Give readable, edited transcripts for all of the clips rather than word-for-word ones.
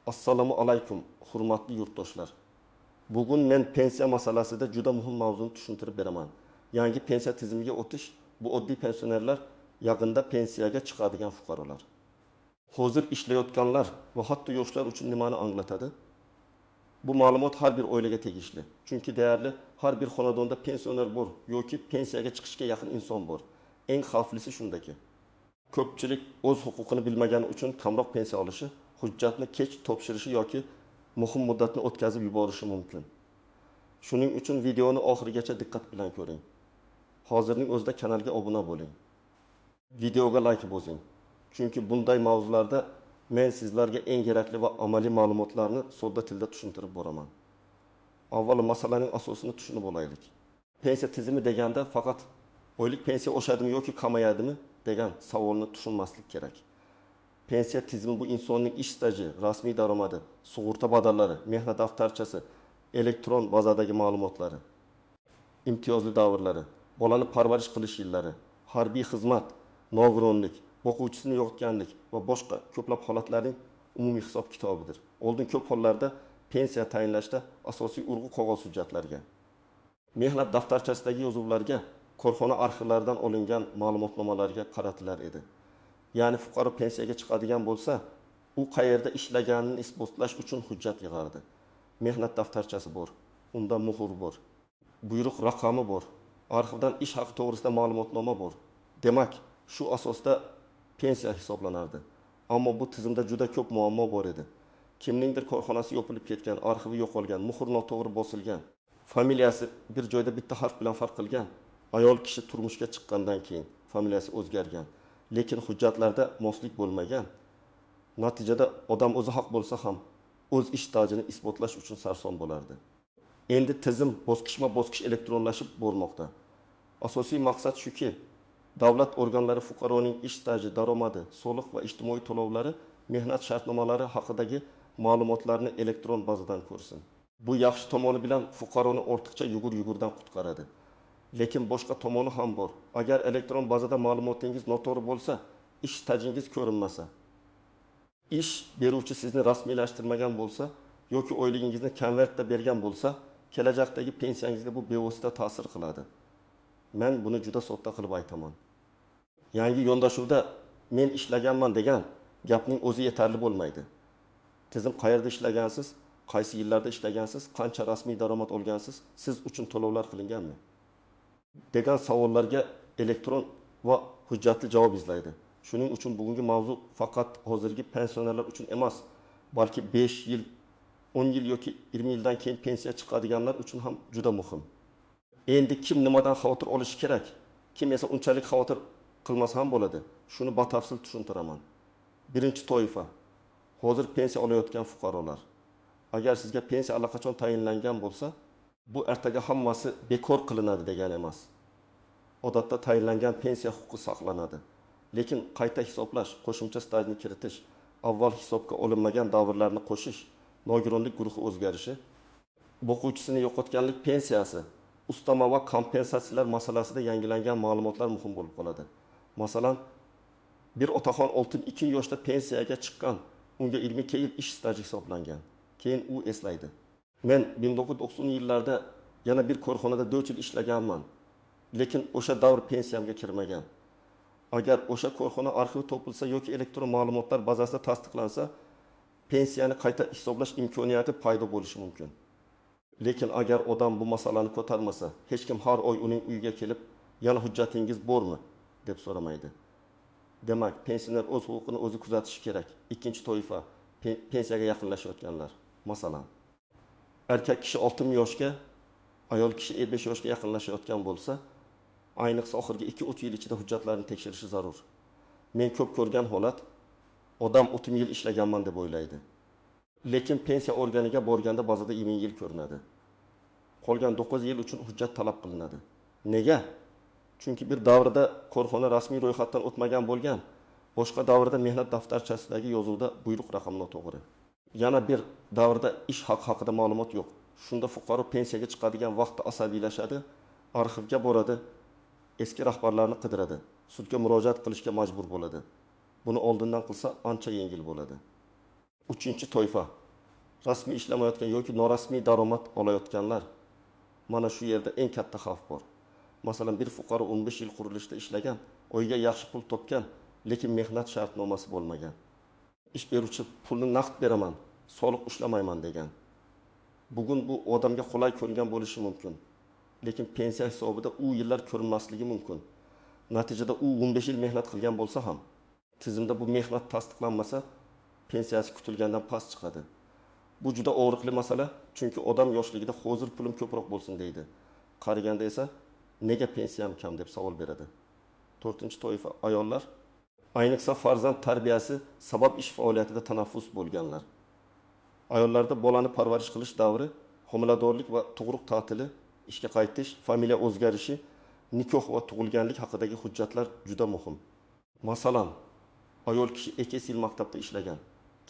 Assalomu alaykum, hurmatli yurtdoshlar. Bugun men pensiya masalasida juda muhim mavzuni tushuntirib beraman. Yangi pensiya tizimiga o'tish bu oddiy pensionerlar, yaqinda pensiyaga chiqadigan fuqarolar. Hozir ishlayotganlar va hatto yoshlar uchun nimani anglatadi? Bu ma'lumot har bir oilaga tegishli. Chunki deyarli har bir xonadonda pensioner bor yoki pensiyaga chiqishga yaqin inson bor. Eng xavflisi shundaki, ko'pchilik o'z huquqini bilmagani uchun kamroq pensiya olishi, hujjatni kech topshirishi yoki muhim muddatni o'tkazib yuborishi mumkin. Shuning uchun videoni oxirigacha diqqat bilan ko'ring. Hozirning o'zida kanalga obuna bo'ling. Videoga like bosing. Chunki bunday mavzularda men sizlarga eng kerakli va amaliy ma'lumotlarni sodda tilda tushuntirib boraman. Avvalo masalaning asosini tushunib olaylik. Pensiya tizimi deganda faqat oylik pensiya oshadimi yoki kamayadimi degan savolni tushunmaslik kerak. Pensiya tizimi bu insonning ish staji, rasmiy daromadi, sug'urta badallari, mehnat daftarchasi, elektron bazadagi ma'lumotlari, imtiyozli davrlari, bolani parvarish qilish yillari, harbiy xizmat, nogironlik, boquvchisini yo'qotganlik va boshqa ko'plab holatlarning umumiy hisob kitobidir. Oldin ko'p hollarda pensiya tayinlashda asosiy urg'u qog'oz hujjatlarga, mehnat daftarchasidagi yozuvlarga, korxona arxivlaridan olingan ma'lumotnomalarga qaratilar edi. Ya'ni fuqaro pensiyaga chiqadigan bo'lsa, u qayerda ishlaganini isbotlash uchun hujjat yig'ardi. Mehnat daftarchasi bor, unda muhr bor, buyruq raqami bor, arxivdan ish haqi to'g'risida ma'lumotnoma bor. Demak, shu asosda pensiya hisoblanardi. Ammo bu tizimda juda ko'p muammo bor edi. Kimningdir korxonasi yopilib ketgan, arxivi yo'qolgan, muhr noto'g'ri bosilgan, familiyasi bir joyda bitta harf bilan farq qilgan, ayol kishi turmushga chiqqandan keyin familiyasi o'zgargan, lekin hujjatlarda moslik bo'lmagan. Natijada odam o'zi haq bo'lsa ham o'z ish stajini isbotlash uchun sarson bo'lardi. Endi tizim bosqichma-bosqich elektronlashib bormoqda. Asosiy maqsad shuki, davlat organlari fuqaroning ish staji, daromadi, soliq va ijtimoiy to'lovlari, mehnat shartnomalari haqidagi ma'lumotlarni elektron bazadan ko'rsin. Bu yaxshi tomoni bilan fuqaroni ortiqcha yugur-yugurdan qutqaradi. Lekin boshqa tomoni ham bor. Agar elektron bazada ma'lumotingiz noto'g'ri bo'lsa, ish stajingiz ko'rinmasa, ish beruvchi sizni rasmiylashtirmagan bo'lsa yoki oyligingizni konvertda bergan bo'lsa, kelajakdagi pensiyangizga bu bevosita ta'sir qiladi. Men buni juda sodda qilib aytaman. Yangi yondashuvda men ishlaganman degan gapning o'zi yetarli bo'lmaydi. Tizim qayerda ishlagansiz, qaysi yillarda ishlagansiz, qancha rasmiy daromad olgansiz, siz uchun to'lovlar qilinganmi degan savollarga elektron va hujjatli javob izlaydi. Shuning uchun bugungi mavzu faqat hozirgi pensionerlar uchun emas, balki 5 yil, 10 yil yoki 20 yildan keyin pensiya chiqadiganlar uchun ham juda muhim. Endi kim nimadan xavotir olishi kerak, kim esa unchalik xavotir qilmasa ham bo'ladi. Shuni batafsil tushuntiraman. Birinchi toifa, hozir pensiya olayotgan fuqarolar. Agar sizga pensiya allaqachon tayinlangan bo'lsa, bu ertaga hammasi bekor qilinadi degani emas. Odatda tayinlangan pensiya huquqi saqlanadi. Lekin qayta hisoblash, qo'shimcha stajni kiritish, avval hisobga olinmagan davrlarni qo'shish, nogironlik guruhi o'zgarishi, boquvchisini yo'qotganlik pensiyasi, ustama va kompensatsiyalar masalasida yangilangan ma'lumotlar muhim bo'lib qoladi. Masalan, bir otaxon 62 yoshda pensiyaga chiqqan, unga 22 yil ish staji hisoblangan. Keyin u eslaydi. Men 1990-yillarda yana bir korxonada 4 yil ishlaganman, lekin o'sha davr pensiyamga kirmagan. Agar o'sha korxona arxivi topilsa yoki elektron ma'lumotlar bazasida tasdiqlansa, pensiyani qayta hisoblash imkoniyati paydo bo'lishi mumkin. Lekin agar odam bu masalani ko'tarmasa, hech kim har oy uning uyiga kelib, yana hujjatingiz bormi deb so'ramaydi. Demak, pensioner o'z huquqini o'zi kuzatishi kerak. Ikkinchi toifa, pensiyaga yaqinlashayotganlar. Masalan, erkak kishi 60 yoshga, ayol kishi 55 yoshga yaqinlashayotgan bo'lsa, ayniqsa oxirgi 2-3 yil ichida hujjatlarni tekshirishi zarur. Men ko'p ko'rgan holat, odam 30 yil ishlaganman deb o'ylaydi. Lekin pensiya organiga borganda bazada 20 yil ko'rinadi. Qolgan 9 yil uchun hujjat talab qilinadi. Nega? Chunki bir davrda korxona rasmiy ro'yxatdan o'tmagan bo'lgan, boshqa davrda mehnat daftarchasidagi yozuvda buyruq raqami noto'g'ri. Yana bir davrda ish haqi haqida ma'lumot yo'q. Shunda fuqaro pensiyaga chiqadigan vaqtda asabiylashadi, arxivga boradi, eski rahbarlarni qidiradi, sudga murojaat qilishga majbur bo'ladi. Buni oldindan qilsa ancha yengil bo'ladi. Uchinchi toifa rasmiy ishlamayotgan yoki norasmiy daromad olayotganlar. Mana shu yerda eng katta xavf bor. Masalan, bir fuqaro 15 yil qurilishda ishlagan, oyiga yaxshi pul topgan, lekin mehnat shartnomasi bo'lmagan. Ish beruvchi pulni naqd beraman, soliq ushlamayman degan. Bugun bu odamga qulay ko'ringan bo'lishi mumkin. Lekin pensiya hisobida u yillar ko'rinmasligi mumkin. Natijada u 15 yil mehnat qilgan bo'lsa ham, tizimda bu mehnat tasdiqlanmasa, pensiyasi kutilgandan past chiqadi. Bu juda og'riqli masala, chunki odam yoshligida hozir pulim ko'proq bo'lsin deydi. Qariganda esa nega pensiyam kam deb savol beradi. To'rtinchi toifa ayollar, ayniqsa farzand tarbiyasi sabab ish faoliyatida tanaffus bo'lganlar. Ayollarda bolani parvarish qilish davri, homiladorlik va tug'ruq ta'tili, ishga qaytish, familiya o'zgarishi, nikoh va tug'ilganlik haqidagi hujjatlar juda muhim. Masalan, ayol kishi 2 yil maktabda ishlagan,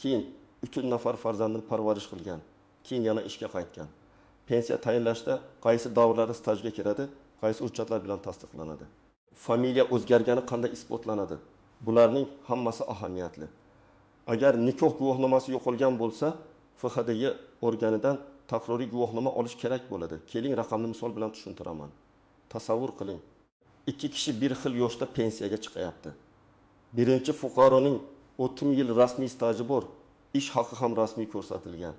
keyin 3 nafar farzandini parvarish qilgan, keyin yana ishga qaytgan. Pensiya tayinlashda qaysi davrlarda stajga kiradi, qaysi hujjatlar bilan tasdiqlanadi? Familiya o'zgargani qanday isbotlanadi? Bularning hammasi ahamiyatli. Agar nikoh guvohnomasi yo'qolgan bo'lsa, FHDY organidan takroriy guvohnoma olish kerak bo'ladi. Keling, raqamni misol bilan tushuntiraman. Tasavvur qiling. 2 kishi bir xil yoshda pensiyaga chiqayapti. Birinchi fuqaroning 30 yil rasmiy staji bor, ish haqi ham rasmiy ko'rsatilgan.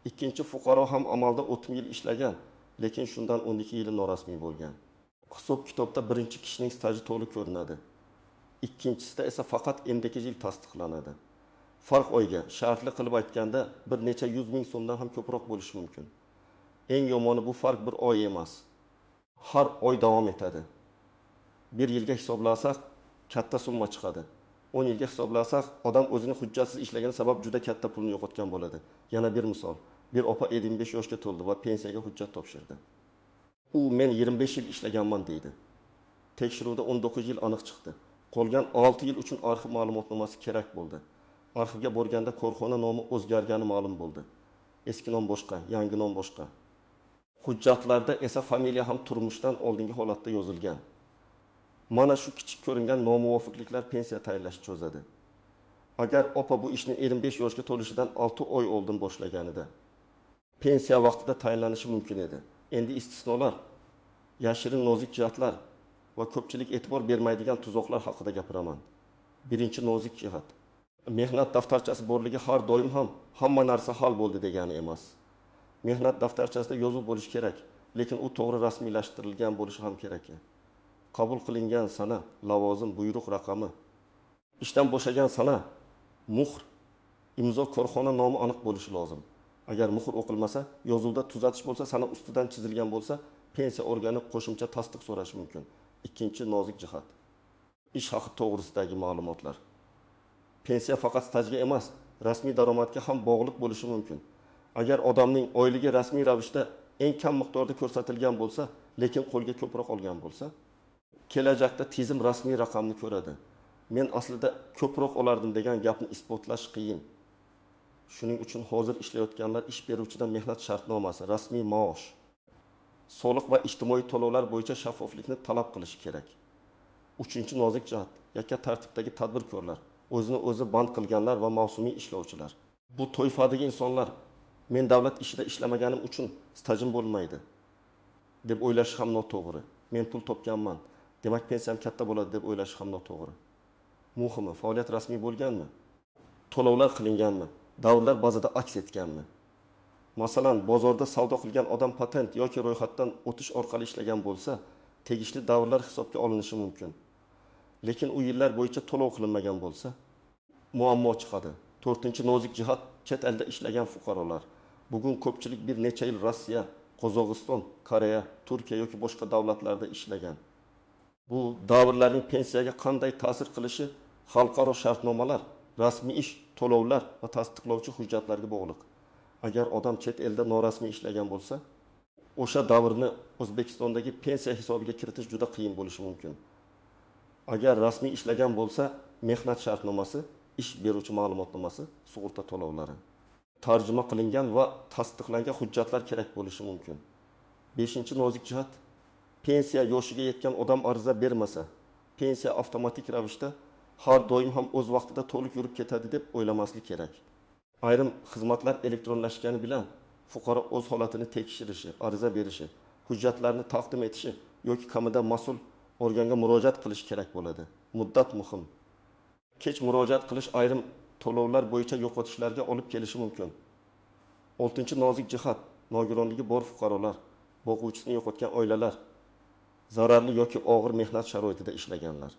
Ikkinchi fuqaro ham amalda 30 yil ishlagan, lekin shundan 12 yili norasmiy bo'lgan. Hisob kitobda birinchi kishining staji to'liq ko'rinadi. Ikkinchisida esa faqat MDK yil tasdiqlanadi. Farq oyga shartli qilib aytganda bir necha yuz ming so'mdan ham ko'proq bo'lishi mumkin. Eng yomoni bu farq bir oy emas. Har oy davom etadi. Bir yilga hisoblasak katta summa chiqadi. 10 yilga hisoblasak odam o'zini hujjatsiz ishlagani sabab juda katta pulni yo'qotgan bo'ladi. Yana bir misol. Bir opa 55 yoshga to'ldi va pensiyaga hujjat topshirdi. U men 25 yil ishlaganman deydi. Tekshiruvda 19 yil aniq chiqdi. Qolgan 6 yil uchun arxiv ma'lumotnomasi kerak bo'ldi. Arxivga borganda korxona nomi o'zgargani ma'lum bo'ldi. Eski nom boshqa, yangi nom boshqa. Hujjatlarda esa familiya ham turmushdan oldingi holatda yozilgan. Mana shu kichik ko'ringan nomuvofiqliklar pensiya tayinlashni cho'zadi. Agar opa bu ishni 55 yoshga to'lishidan 6 oy oldin boshlaganida pensiya vaqtida tayinlanishi mumkin edi. Endi istisnolar, yashirin nozik jihatlar va ko'pchilik e'tibor bermaydigan tuzoqlar haqida gapiraman. Birinchi nozik jihat. Mehnat daftarchasi borligi har doim ham hamma narsa hal bo'ldi degani emas. Mehnat daftarchasida yozuv bo'lishi kerak, lekin u to'g'ri rasmiylashtirilgan bo'lishi ham kerak. Qabul qilingan sana, lavozim, buyruq raqami, ishdan bo'shagan sana, muhr, imzo, korxona nomi aniq bo'lishi lozim. Agar muhr o'qilmasa, yozuvda tuzatish bo'lsa, sana ustidan chizilgan bo'lsa, pensiya organi qo'shimcha tasdiq so'rashi mumkin. Ikkinchi nozik jihat. Ish haqi to'g'risidagi ma'lumotlar. Pensiya faqat stajga emas, rasmiy daromadga ham bog'liq bo'lishi mumkin. Agar odamning oyligi rasmiy ravishda eng kam miqdorda ko'rsatilgan bo'lsa, lekin qo'lga ko'proq olgan bo'lsa, kelajakda tizim rasmiy raqamni ko'radi. Men aslida ko'proq olardim degan gapni isbotlash qiyin. Shuning uchun hozir ishlayotganlar ish beruvchidan mehnat shartnomasi, rasmiy maosh, soliq va ijtimoiy to'lovlar bo'yicha shaffoflikni talab qilishi kerak. Uchinchi nozik jihat, yakka tartibdagi tadbirkorlar, o'zini o'zi band qilganlar va mavsumiy ishlovchilar. Bu toifadagi insonlar men davlat ishida ishlamaganim uchun stajim bo'lmaydi deb o'ylashi ham noto'g'ri. Men pul topganman, demak pensiyam katta bo'ladi deb o'ylashi ham noto'g'ri. Muhimi, faoliyat rasmiy bo'lganmi? To'lovlar qilinganmi? Davrlar bazada aks etganmi? Masalan, bozorda savdo qilgan odam patent yoki ro'yxatdan o'tish orqali ishlagan bo'lsa, tegishli davrlar hisobga olinishi mumkin. Lekin u yillar bo'yicha to'lov qilinmagan bo'lsa, muammo chiqadi. To'rtinchi nozik jihat, chet elda ishlagan fuqarolar. Bugun ko'pchilik bir necha yil Rossiya, Qozog'iston, Koreya, Turkiya yoki boshqa davlatlarda ishlagan. Bu davrlarning pensiyaga qanday ta'sir qilishi xalqaro shartnomalar, rasmiy ish, to'lovlar va tasdiqlovchi hujjatlarga bog'liq. Agar odam chet elda norasmiy ishlagan bo'lsa, o'sha davrni O'zbekistondagi pensiya hisobiga kiritish juda qiyin bo'lishi mumkin. Agar rasmiy ishlagan bo'lsa, mehnat shartnomasi, ish beruvchi ma'lumotnomasi, sug'urta to'lovlari, tarjima qilingan va tasdiqlangan hujjatlar kerak bo'lishi mumkin. Beshinchi nozik jihat, pensiya yoshiga yetgan odam ariza bermasa, pensiya avtomatik ravishda har doim ham o'z vaqtida to'liq yurib ketadi deb o'ylamaslik kerak. Ayrim xizmatlar elektronlashgani bilan fuqaro o'z holatini tekshirishi, ariza berishi, hujjatlarni taqdim etishi yoki kamida mas'ul organga murojaat qilishi kerak bo'ladi. Muddat muhim. Kech murojaat qilish ayrim to'lovlar bo'yicha yo'qotishlarga olib kelishi mumkin. Oltinchi nozik jihat: nogironligi bor fuqarolar, boquvchisini yo'qotgan oilalar, zararli yoki og'ir mehnat sharoitida ishlaganlar.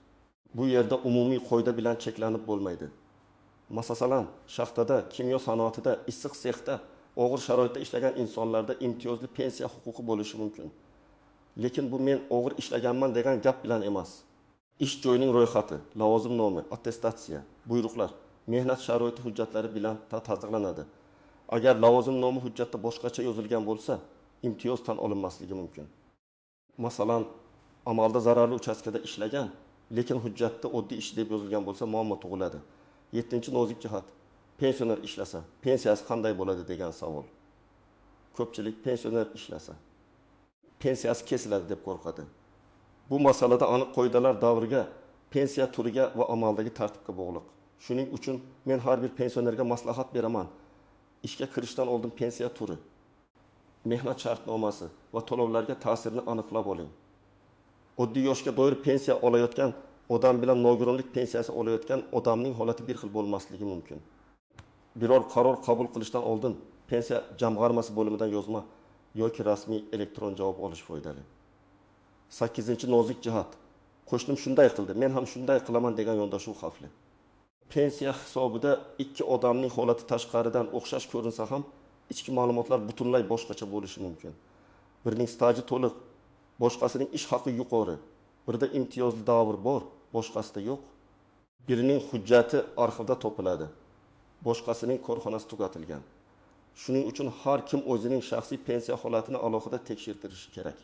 Bu yerda umumiy qoida bilan cheklanib bo'lmaydi. Masalan, shaxtada, kimyo sanoatida, issiq sexda og'ir sharoitda ishlagan insonlarda imtiyozli pensiya huquqi bo'lishi mumkin. Lekin bu men og'ir ishlaganman degan gap bilan emas. Ish joyining ro'yxati, lavozim nomi, attestatsiya, buyruqlar, mehnat sharoiti hujjatlari bilan tasdiqlanadi. Agar lavozim nomi hujjatda boshqacha yozilgan bo'lsa, imtiyoz tan olinmasligi mumkin. Masalan, amalda zararli uchastkada ishlagan, lekin hujjatda oddiy ish deb yozilgan bo'lsa, muammo tug'iladi. Yettinchi nozik jihat: pensioner ishlasa, pensiyasi qanday bo'ladi degan savol. Ko'pchilik pensioner ishlasa, pensiyasi kesiladi deb qo'rqadi. Bu masalada aniq qoidalar davriga, pensiya turiga va amaldagi tartibga bog'liq. Shuning uchun men har bir pensionerga maslahat beraman. Ishga kirishdan oldin pensiya turi, mehnat shartnomasi va to'lovlarga ta'sirini aniqlab oling. Oddiy yoshga doir pensiya olayotgan odam bilan nogironlik pensiyasi olayotgan odamning holati bir xil bo'lmasligi mumkin. Biror qaror qabul qilishdan oldin pensiya jamg'armasi bo'limidan yozma yoki rasmiy elektron javob olish foydali. Sakkizinchi nozik jihat: qo'shnim shunday qildi, men ham shunday qilaman degan yondashuv xavfli. Pensiya hisobida ikki odamning holati tashqaridan o'xshash ko'rinsa ham, ichki ma'lumotlar butunlay boshqacha bo'lishi mumkin. Birining staji to'liq, boshqasining ish haqi yuqori. Birida imtiyozli davr bor, boshqasida yo'q. Birining hujjati arxivda topiladi, boshqasining korxonasi tugatilgan. Shuning uchun har kim o'zining shaxsiy pensiya holatini alohida tekshirtirishi kerak.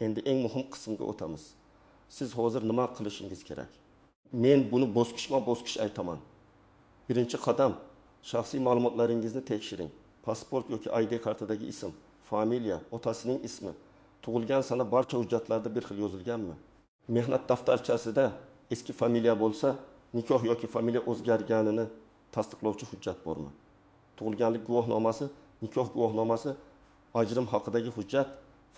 Endi eng muhim qismga o'tamiz. Siz hozir nima qilishingiz kerak? Men buni bosqichma-bosqich aytaman. Birinchi qadam: shaxsiy ma'lumotlaringizni tekshiring. Pasport yoki ID kartadagi ism, familiya, otasining ismi, tug'ilgan sana barcha hujjatlarda bir xil yozilganmi? Mehnat daftarchasida eski familiya bo'lsa, nikoh yoki familiya o'zgarganini tasdiqlovchi hujjat bormi? Tug'ilganlik guvohnomasi, nikoh guvohnomasi, ajrim haqidagi hujjat,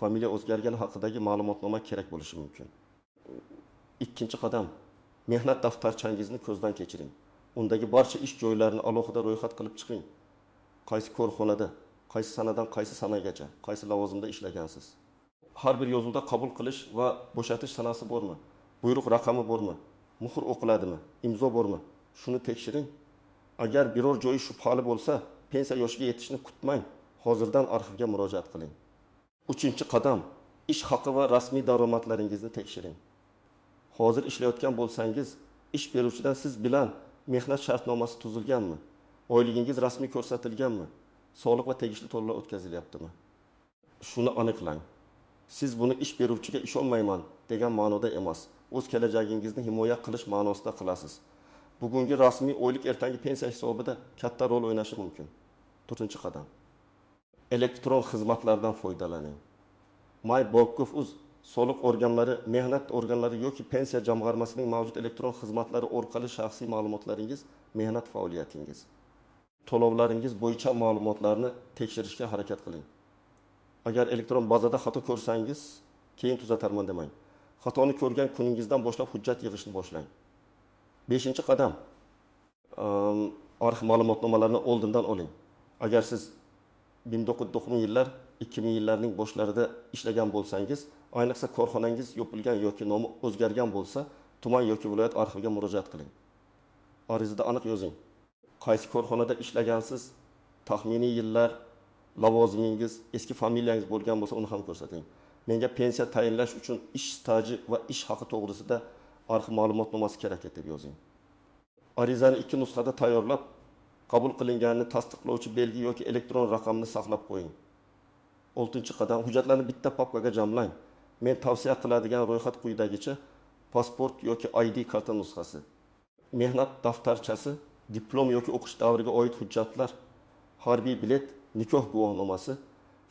familiya o'zgargani haqidagi ma'lumotnoma kerak bo'lishi mumkin. Ikkinchi qadam: mehnat daftarchangizni ko'zdan kechiring. Undagi barcha ish joylarini alohida ro'yxat qilib chiqing. Qaysi korxonada, qaysi sanadan qaysi sanagacha, qaysi lavozimda ishlagansiz? Har bir yozuvda qabul qilish va bo'shatish sanasi bormi? Buyruq raqami bormi? Muhr o'qiladimi? Imzo bormi? Shuni tekshiring. Agar biror joyi shubhali bo'lsa, pensiya yoshiga yetishni kutmang, hozirdan arxivga murojaat qiling. Uchinchi qadam: ish haqi va rasmiy daromadlaringizni tekshiring. Hozir ishlayotgan bo'lsangiz, ish beruvchidan siz bilan mehnat shartnomasi tuzilganmi? Oyligingiz rasmiy ko'rsatilganmi? Soliq va tegishli to'lovlar o'tkazilyaptimi? Shuni aniqlang. Siz buni ish beruvchiga ishonmayman degan ma'noda emas, o'z kelajagingizni himoya qilish ma'nosida qilasiz. Bugungi rasmiy oylik ertangi pensiya hisobida katta rol o'ynashi mumkin. To'rtinchi qadam: elektron xizmatlardan foydalaning. My.gov.uz, soliq organlari, mehnat organlari yoki pensiya jamg'armasining mavjud elektron xizmatlari orqali shaxsiy ma'lumotlaringiz, mehnat faoliyatingiz, to'lovlaringiz bo'yicha ma'lumotlarni tekshirishga harakat qiling. Agar elektron bazada xato ko'rsangiz, keyin tuzatarman demang. Xatoni ko'rgan kuningizdan boshlab hujjat yig'ishni boshlang. Beshinchi qadam: arxiv ma'lumotnomalarini oldindan oling. Agar siz 1990 yillar, 2000 yillarning boshlarida ishlagan bo'lsangiz, ayniqsa korxonangiz yopilgan yoki nomi o'zgargan bo'lsa, tuman yoki viloyat arxiviga murojaat qiling. Arizada aniq yozing. Qaysi korxonada ishlagansiz, taxminiy yillar, lavozimingiz, eski familiyangiz bo'lgan bo'lsa, uni ham ko'rsating. Menga pensiya tayinlash uchun ish staji va ish haqi to'g'risida arxiv ma'lumotnomasi kerak deb yozing. Arizani ikki nusxada tayyorlab, qabul qilinganini tasdiqlovchi belgi yoki elektron raqamni saqlab qo'ying. Oltinchi qadam: hujjatlarni bitta papkaga jamlang. Men tavsiya qiladigan ro'yxat quyidagicha: pasport yoki ID karta nusxasi, mehnat daftarchasi, diplom yoki o'qish davriga oid hujjatlar, harbiy bilet, nikoh guvohnomasi,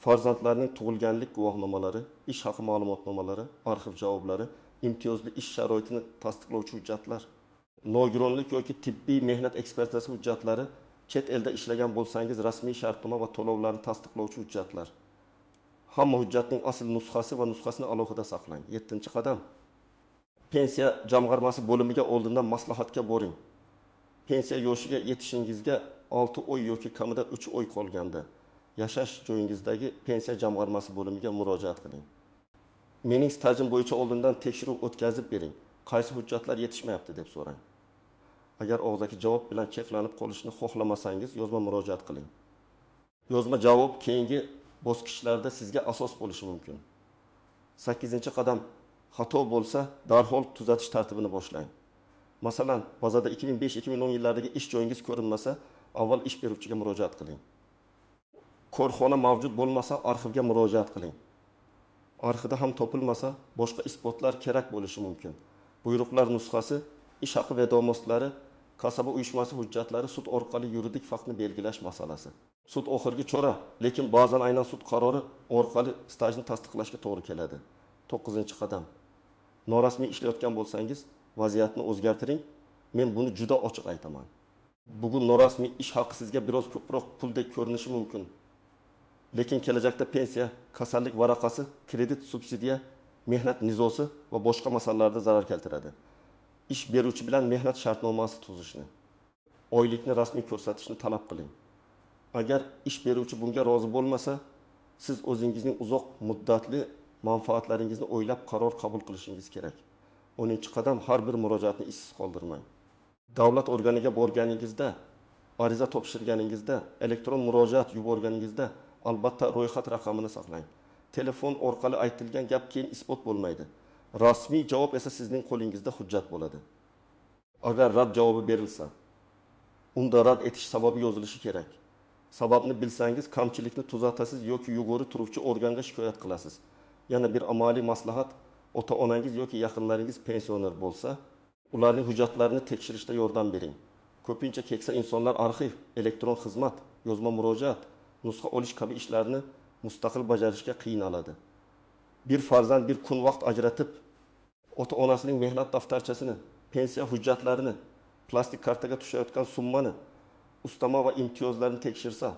farzandlarning tug'ilganlik guvohnomalari, ish haqi ma'lumotnomalari, arxiv javoblari, imtiyozli ish sharoitini tasdiqlovchi hujjatlar, nogironlik yoki tibbiy mehnat ekspertizasi hujjatlari, Chet elda ishlagan bo'lsangiz, rasmiy shartnoma va to'lovlarni tasdiqlovchi hujjatlar. Hamma hujjatning asl nusxasi va nusxasini alohida saqlang. 7 qadam. Pensiya jamg'armasi bo'limiga oldindan maslahatga boring. Pensiya yoshiga yetishingizga 6 oy yoki kamida 3 oy qolganda yashash joyingizdagi pensiya jamg'armasi bo'limiga murojaat qiling. Mening stajim bo'yicha oldindan tekshiruv o'tkazib bering. Qaysi hujjatlar yetishmayapti deb so'rang. Agar og'zaki javob bilan cheklanib qolishni xohlamasangiz, yozma murojaat qiling. Yozma javob keyingi bosqichlarda sizga asos bo'lishi mumkin. 8 qadam. Xato bo'lsa, darhol tuzatish tartibini boshlang. Masalan, bazada 2005-2010 yillardagi ish joyingiz ko'rinmasa, avval ish beruvchiga murojaat qiling. Korxona mavjud bo'lmasa, arxivga murojaat qiling. Arxivda ham topilmasa, boshqa isbotlar kerak bo'lishi mumkin. Buyruqlar nusxasi, ish haqi ведомость lari, kasaba uyushmasi hujjatlari, sud orqali yuridik faktni belgilash masalasi. Sud oxirgi chora, lekin ba'zan aynan sud qarori orqali stajni tasdiqlashga to'g'ri keladi. 9 qadam. Norasmiy ishlayotgan bo'lsangiz, vaziyatni o'zgartiring. Men buni juda ochiq aytaman. Bugun norasmiy ish haqi sizga biroz ko'proq puldek ko'rinishi mumkin. Lekin kelajakda pensiya, kasallik varaqasi, kredit, subsidiya, mehnat nizosi va boshqa masalalarda zarar keltiradi. Ish beruvchi bilan mehnat shartnomasi tuzishni, oylikni rasmiy ko'rsatishni talab qiling. Agar ish beruvchi bunga rozi bo'lmasa, siz o'zingizning uzoq muddatli manfaatlaringizni o'ylab qaror qabul qilishingiz kerak. 10 qadam. Har bir murojaatni izsiz qoldirmang. Davlat organiga borganingizda, ariza topshirganingizda, elektron murojaat yuborganingizda albatta ro'yxat raqamini saqlang. Telefon orqali aytilgan gap keyin isbot bo'lmaydi. Rasmiy javob esa sizning qo'lingizda hujjat bo'ladi. Agar rad javobi berilsa, unda rad etish sababi yozilishi kerak. Sababni bilsangiz, kamchilikni tuzatasiz yoki yuqori turuvchi organga shikoyat qilasiz. Yana bir amaliy maslahat: ota onangiz yoki yaqinlaringiz pensioner bo'lsa, ularning hujjatlarini tekshirishda yordam bering. Ko'pincha keksa insonlar arxiv, elektron xizmat, yozma murojaat, nusxa olish kabi ishlarni mustaqil bajarishga qiynaladi. Bir farzand bir kun vaqt ajratib, ota onasining mehnat daftarchasini, pensiya hujjatlarini, plastik kartaga tushayotgan summani, ustama va imtiyozlarni tekshirsa,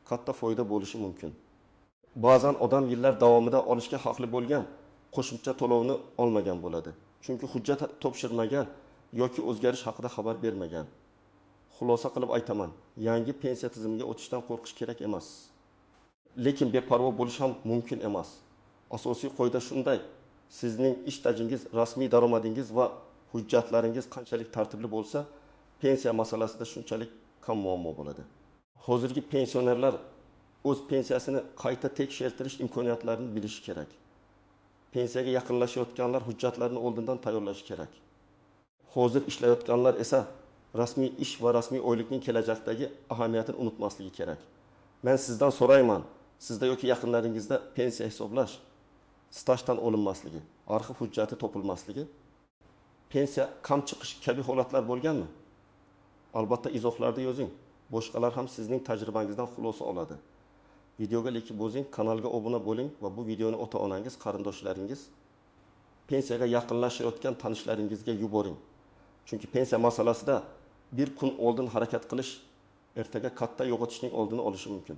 katta foyda bo'lishi mumkin. Ba'zan odam yillar davomida olishga haqli bo'lgan qo'shimcha to'lovni olmagan bo'ladi, chunki hujjat topshirmagan yoki o'zgarish haqida xabar bermagan. Xulosa qilib aytaman, yangi pensiya tizimiga o'tishdan qo'rqish kerak emas, lekin beparvo bo'lish ham mumkin emas. Asosiy qoida shunday: sizning ish stajingiz, rasmiy daromadingiz va hujjatlaringiz qanchalik tartibli bo'lsa, pensiya masalasida shunchalik kam muammo bo'ladi. Hozirgi pensionerlar o'z pensiyasini qayta tekshirtirish imkoniyatlarini bilishi kerak. Pensiyaga yaqinlashayotganlar hujjatlarni oldindan tayyorlashi kerak. Hozir ishlayotganlar esa rasmiy ish va rasmiy oylikning kelajakdagi ahamiyatini unutmasligi kerak. Men sizdan so'rayman, sizda yoki yaqinlaringizda pensiya hisoblash, stajdan olinmasligi, arxiv hujjati topilmasligi, pensiya kam chiqish kabi holatlar bo'lganmi? Albatta izohlarda yozing. Boshqalar ham sizning tajribangizdan xulosa oladi. Videoga like bosing, kanalga obuna bo'ling va bu videoni ota onangiz, qarindoshlaringiz, pensiyaga yaqinlashayotgan tanishlaringizga yuboring. Chunki pensiya masalasida bir kun oldin harakat qilish ertaga katta yo'qotishning oldini olishi mumkin.